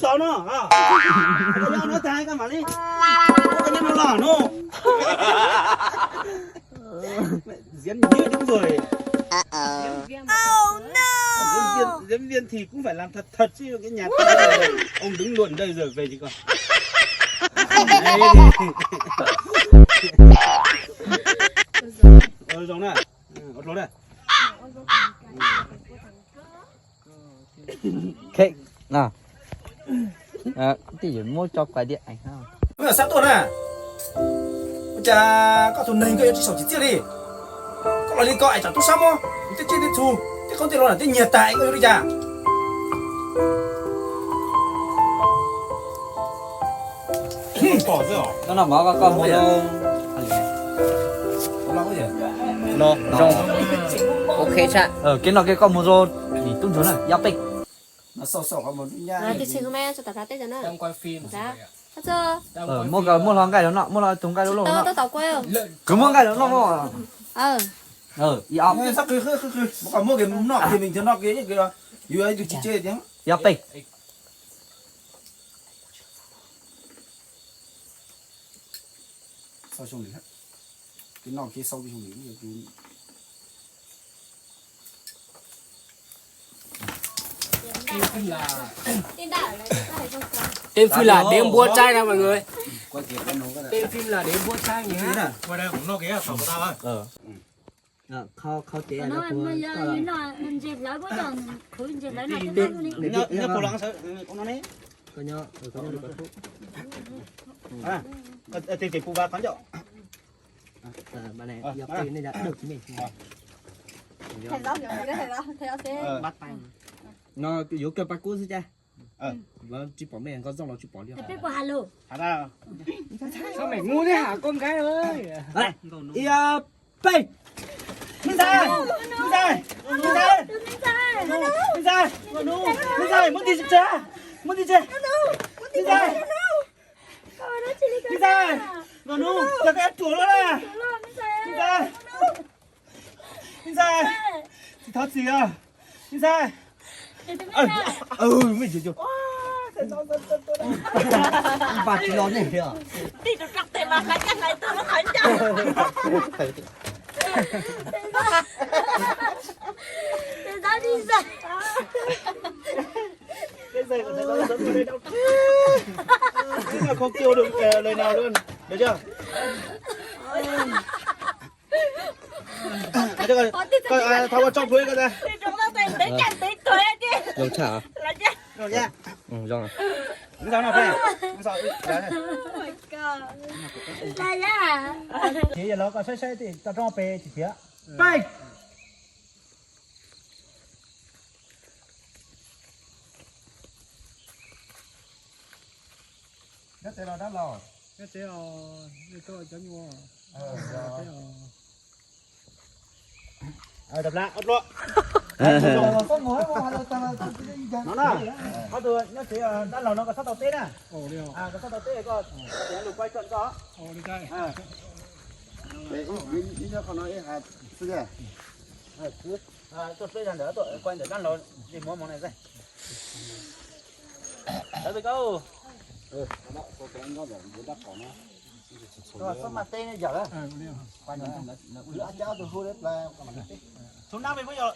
Xav no, koj nyob no tag koj mam li, koj nyob no los no. Diễn viên đúng rồi. Diễn viên, diễn viên thì cũng phải làm thật thật chứ cái nhà tôi là ông đứng luôn đây rồi về thì còn. Ờ, rồi nè. Ờ, ột lột đây. Muab tso quay điện ảnh ha. Sab tuaj na. Ua cas koj tus neeg koj yuav tsis saum tsis txiaj li. Koj los li koj es tsam tub sab mob tej tsiaj tej txhu, tej qoob tej loo na tej nyiag tag es koj yuav li cas? No no mov koj mus rau, no, ok, kev no kev koj mus rau nim tub ntsuag na, yog pej. Muab muab hlo nqaij rau no, muab hlo tus nqaij rau no. Kuv muab nqaij rau no. Yog pej. Tên phim là Đêm Bua Trai nè mọi người. Tên phim là Đêm Bua Trai nhỉ ha. Qua đây cũng nộp cái khẩu của tao á. Ờ. Ờ, khâu, khâu chế là của con. Nhớ, nhớ cô lắng sợ, cô nói đấy. Con nhớ, ừ, con nhớ được con thuốc. À, ờ, thì, thì cô vào khám cho. Ờ, bà này, ờ, dọc à. Đây nên là được chứ mình. Ờ. Thầy giáo kiểu gì đấy, thầy giáo, thầy giáo thế. Ờ. Bắt tay. Nó dấu kêu bắt cút xí cha. Ờ. Nó chỉ bỏ mẹ con dòng nó chỉ bỏ đi. Thầy biết qua Hà Nội. Hà Nội. Sao mày ngu thế hả con gái ơi? Đấy. Ý, à, Pej! Minh Sai! Minh Sai! Minh Sai! Minh Sai! Minh Sai! Minh Sai! Muốn đi chơi à? Muốn đi chơi? Minh Sai! Minh Sai! Ngọc Nú, cho các em chuột luôn à? Minh Sai! Minh Sai! Thì tháo gì à? Minh Sai! Ừ, ừ, mình chỉ chuột. Ba chỉ lo nhảy kìa. Đi được trọc thì mà phải cắt lại tôi nó khỏi chồng. Cái giày của thầy đó giống tôi đây đâu. Không kêu được, ờ, lời nào luôn. Được chưa? Coi, coi, à, tháo qua trong túi coi ta. Thì chúng ta tìm tới canh tí tuổi chứ. Dùng thả hả? Là chứ. Rồi nha. Ừ, dùng rồi. Không sao đâu, phải. Không sao, ừ, đấy. Oh my God. Là ya. Chỉ giờ nó còn sai sai thì tao trong pe chỉ thiệt. Bang. Nyob tsev los dab laug? Nyob tsev os, nyob tsev cov nyuas. Tab lab ob pluab. No na, ob tug nyob tsev dab laug no koj txhob tau teb na. Koj txhob tau teb koj tias lus quay cận koj. Tuaj peb zag ntawm tuaj quay ntawm dab laug li muab mov ne. Tawv peb koj. Txhob maj teb ne yawm. Lwm ab cab tus hu le pla. Txhob nab peb muab yog.